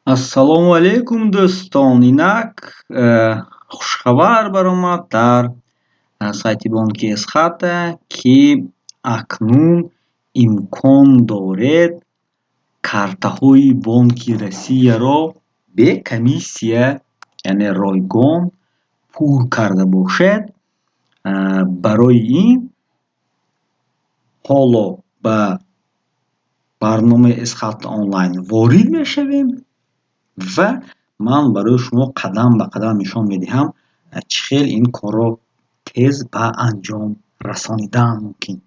Ассалому алайкум, дӯстон! Инак хушхабар баромад дар сайти бонки Эсхата, ки акнун имкон доред картаҳои Бонки Россияро бе комиссия, яъне ройгон пур карда бошед. Барои ин ҳоло ба барномаи Эсхата онлайн ворид мешавем ва ман барои шумо қадам ба қадам нишон медиҳам, чӣ хел ин корро тез ба анҷом расонидан мумкин.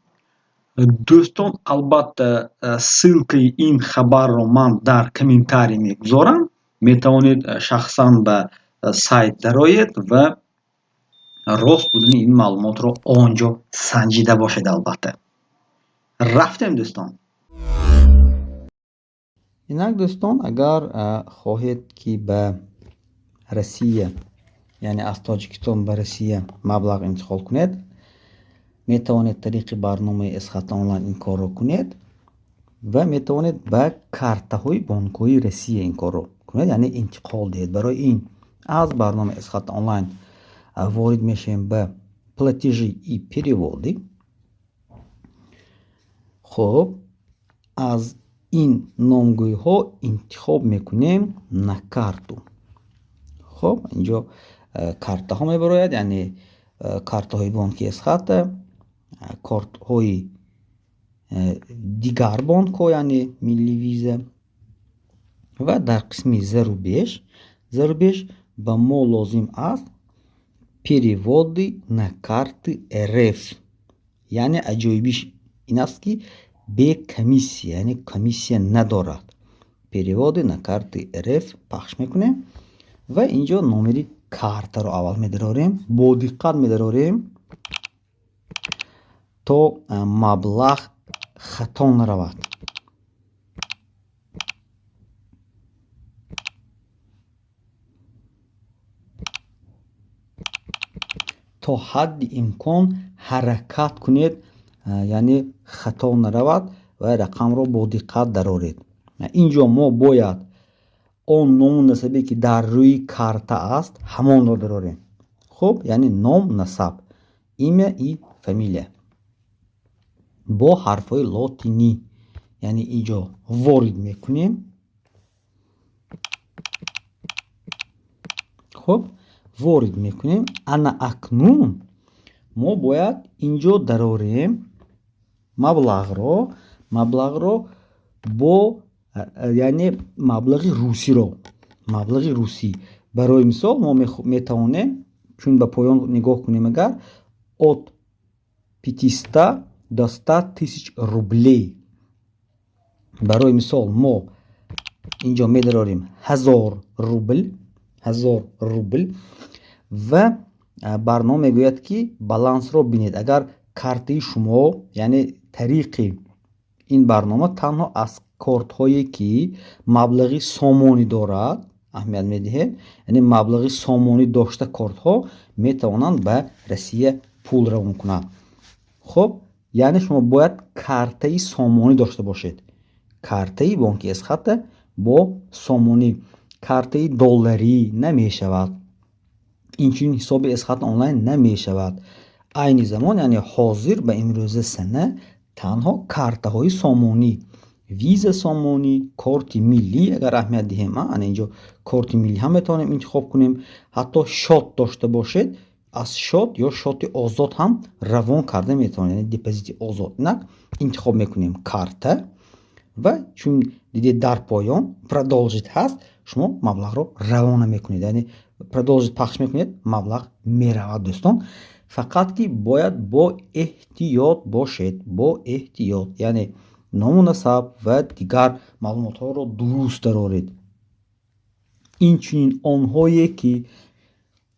Дӯстон, албатта, ссылкаи ин хабарро ман дар комментарий мегузорам, метавонед шахсан ба сайт дароед ва рост будани ин маълумотро он ҷо санҷида бошед. Албатта, рафтем, дӯстон. Инак, дӯстон, агар хоҳед, ки ба Россия, яъне аз Тоҷикистон ба Россия маблағ интиқол кунед, метавонед тариқи барномаи Эсхата онлайн ин корро кунед ва метавонед ба картаҳои бонкҳои Россия ин корро кунед, яъне интиқол диҳед. Барои ин аз барномаи Эсхата онлайн ворид мешавем ба «Платежи и переводы». Хуб, аз ин номгӯйҳо интихоб мекунем «На карту». Хуб, инҷо картаҳо мебарояд, яъне картаҳои бонки Эсхата, кортҳои дигар бонкҳо, яъне милли, Виза, ва дар қисми зарубеж ба мо лозим аст «Переводы на карты РФ». Яъне аҷоибиш ин аст, ки бе комиссия, яъне комиссия надорад. «Переводы на карты РФ» пахш мекунем ва инҷо номери картаро аввал медарорем, бо диққат медарорем, то маблағ хато наравад. То ҳадди имкон ҳаракат кунед, яъне хато наравад ва рақамро бо диққат дароред. Инҷо мо бояд он ному насабе, ки дар рӯи карта аст, ҳамонро дарорем. Хуб, яъне ном, насаб, имя и фамилия бо ҳарфҳои лотинӣ, яъне инҷо ворид мекунем. Хуб, ворид мекунем. Ана акнун мо бояд инҷо дарорем маблағро бо, яъне маблағи русиро, маблағи русӣ. Барои мисол, мо метавонем, чун ба поён нигоҳ кунем, агар от 500 до 100 тысяч рублей. Барои мисол, мо инҷо медарорем 1000 рубл, 1000 рубл, ва барнома мегӯяд, ки балансро бинед. Агар картаи шумо, яъне тариқи ин барнома танҳо аз кортҳое, ки маблағи сомонӣ дорад, аҳамият медиҳед, яъне маблағи сомонӣ дошта кортҳо метавонанд ба Россия пул равон кунанд. Хуб, яъне шумо бояд картаи сомонӣ дошта бошед, картаи бонки Эсхата бо сомонӣ, картаи долларӣ намешавад. Инчунин ҳисоби Эсхата онлайн намешавад. Айни замон, яъне ҳозир, ба имрӯза сана танҳо картаҳои сомонӣ, Виза сомонӣ, корти миллӣ. Агар аҳамият диҳем, ана инҷо корти миллӣ ҳам метавонем интихоб кунем. Ҳатто счёт дошта бошед, аз счёт ё счёти озод ҳам равон карда метавонед, яъне депозити озод. Инак, интихоб мекунем карта ва чун дидед, дар поён «Продолжить» ҳаст, шумо маблағро равона мекунед, яъне «Продолжить» пахш мекунед, маблағ меравад. Дӯстон, фақат ки бояд бо эҳтиёт бошед, бо эҳтиёт, яъне ному насаб ва дигар маълумотҳоро дуруст дароред. Инчунин онҳое, ки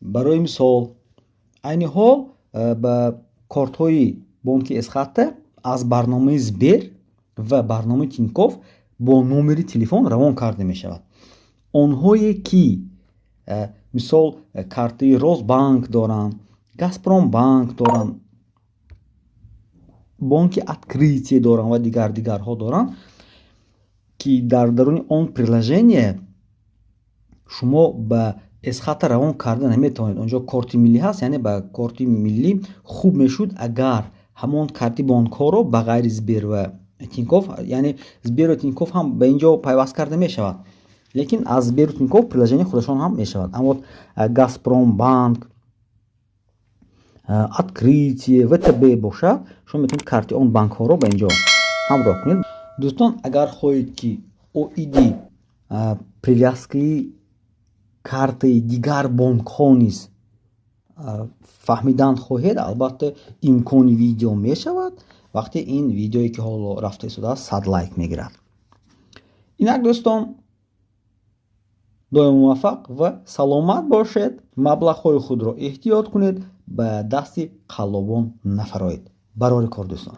барои мисол айни ҳол ба кортҳои бонки Эсхата аз барномаи Сбер ва барномаи Тинькофф бо номери телефон равон карда мешавад. Онҳое, ки мисол картаи Росбанк доранд, Газпромбанк доранд, бонки Открытие доранд ва дигар дигарҳо доранд, ки дар даруни он приложение Шумо ба Эсхата равон карда наметавонед, онҷо корти миллӣ ҳаст, яъне ба корти миллӣ. Хуб мешуд, агар ҳамон карти бонкҳоро ба ғайри Сбер ва Тинькофф, яъне Сбер ва Тинькофф ҳам ба ин ҷо пайваст карда мешавад, лекин аз Сберу Тинькофф приложение худашон ҳам мешавад. Аммо Газпромбанк, Открытие, ВТБ бошад, шумо метавонед карти он банкҳоро ба ин ҷо ҳамроҳ кунед. Дӯстон, агар хоҳед, ки оиди привязкаи картаи дигар бонкҳо низ фаҳмидан хоҳед, албатта, имкони видео мешавад, вақте ин видеое, ки ҳоло рафта истодааст, 100 лайк мегирад. Инак, дӯстон, доим муваффақ ва саломат бошед. Маблағҳои худро эҳтиёт кунед, ба дасти қаллобон нафароед. Барори кор, дӯстон.